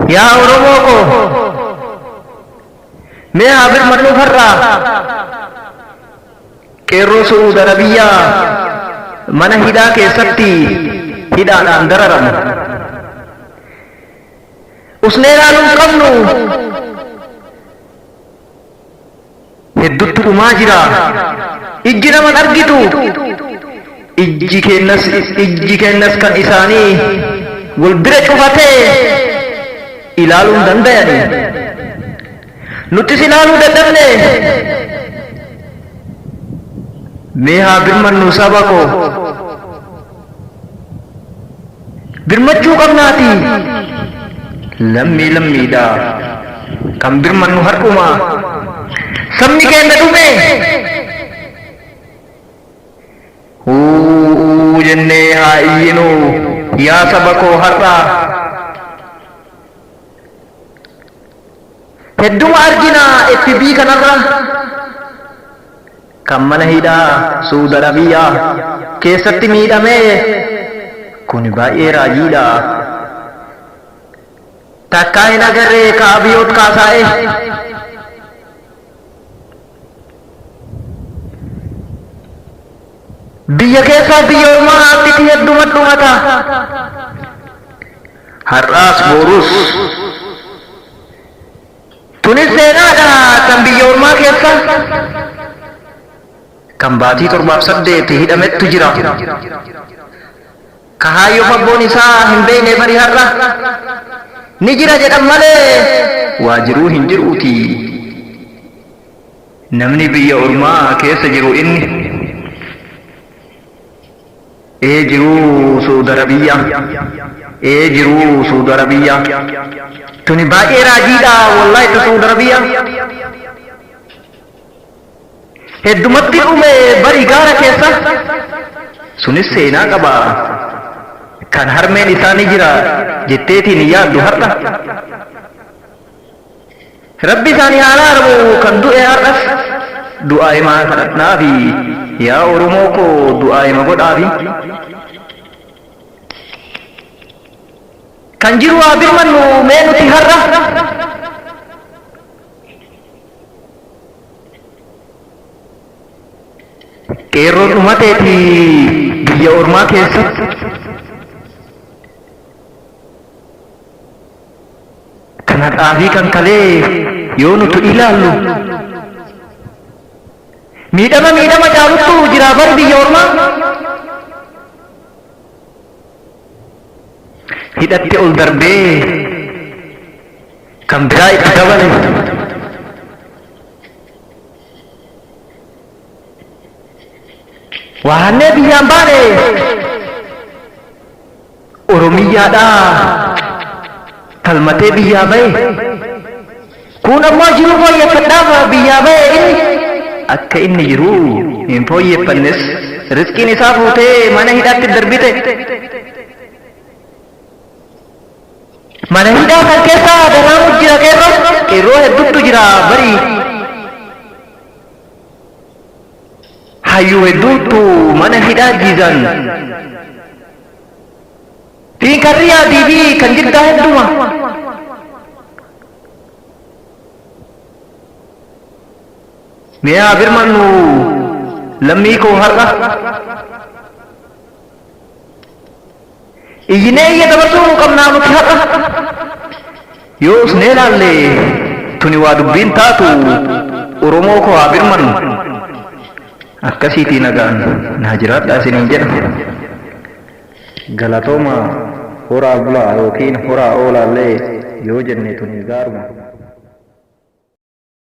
Yaa Oromoo koo mee haa birmadhuuf har'a qeerroo Su'uud Arabiyyaa mana hidhaa keessatti hidhaadhaan dararamu. Usnee ilaaluu hin qabnu. Hedduttu dhumaa jira. Ijji naman argitu. Ijji keennas ijji keennas kan isaanii wal bira cufatee ilaaluu hin dandayani. Nutis ilaaluu dadhabne. Mee haa birmannu saba koo. Birmachuu qabnaati. Lammii lammiidha. Kan birmannu har'uma. Sabni keenya dhume. Huu'uu jennee haa iyyinu yaa saba koo har'a. Hedduma argina FB kanarra. Kan mana hidhaa Suud Arabiyaa keessatti miidhamee kuni baay'ee raajiidha. Takkaa hin agarree ka Abiyoot Kaasaa'ee. Biyya keessaa biyya ormaa hattiti hedduma dhumata. Har'aas boorus. Tunis seenaadha kan biyya ormaa keessa kan baatii torbaaf saddeet hidhamettu jira. Ka haayyoof abboon isaa hin beekne bari har'a ni jira jedhan malee waa jiruu hin jiruuti. Namni biyya ormaa keessa jiru inni Ee jiruu Suud Arabiyya Ee jiruu Suud Arabiyya Tuni baay'ee raajiidha wallahi ta Suud Arabiyya Heddumatti dhume bari gaara keessa Sunis seenaa qaba Kan harmeen isaa ni jira jetteetiin hin yaaddu har'a Rabbi isaani haa araaramu kan du'e har'as du'aa'ima kadhadhaafi yaa Oromoo koo du'aa'ima godhaafi. Kan jiru haa birmannu mee nuti har'a. Qeerroon dhumateeti biyya ormaa keessatti. Kan har'aa fi kan kalee yoo nutu ilaallu miidhama miidhama caaluttu jiraa bari biyya ormaa. Hidhatti ol darbee kan biraa itti dabale. Waa hannee biyyaan baane. Oromiyyaadhaa falmatee biyyaa bahe. Kuun ammoo jiruu fooyyeffadhaaf biyyaa bahe inni. Akka inni jiruu hin fooyyeffannes rizqiin isaa fuutee mana hidhaatti darbite. Mana hidhaa san keessa daraamu jira qeerroo. Qeerroo hedduutu jira bari. Hayyuu hedduutu mana hidhaa jiizan. Fi kan Riyaadii fi kan Jiddaa hedduma. Mee haa birmannu lammii koo har'a. Iyyinee iyya dabarsuu qabnaa nuti har'a. Yoo usnee laalle tuni waa dubbiin taatu Oromoo koo haa birmannu. Akkasiitii nagaan naa jiraadhaa isiniin jedha. Galatooma horaa bulaa yookiin horaa oolaallee yoo jenne tuni gaaruma.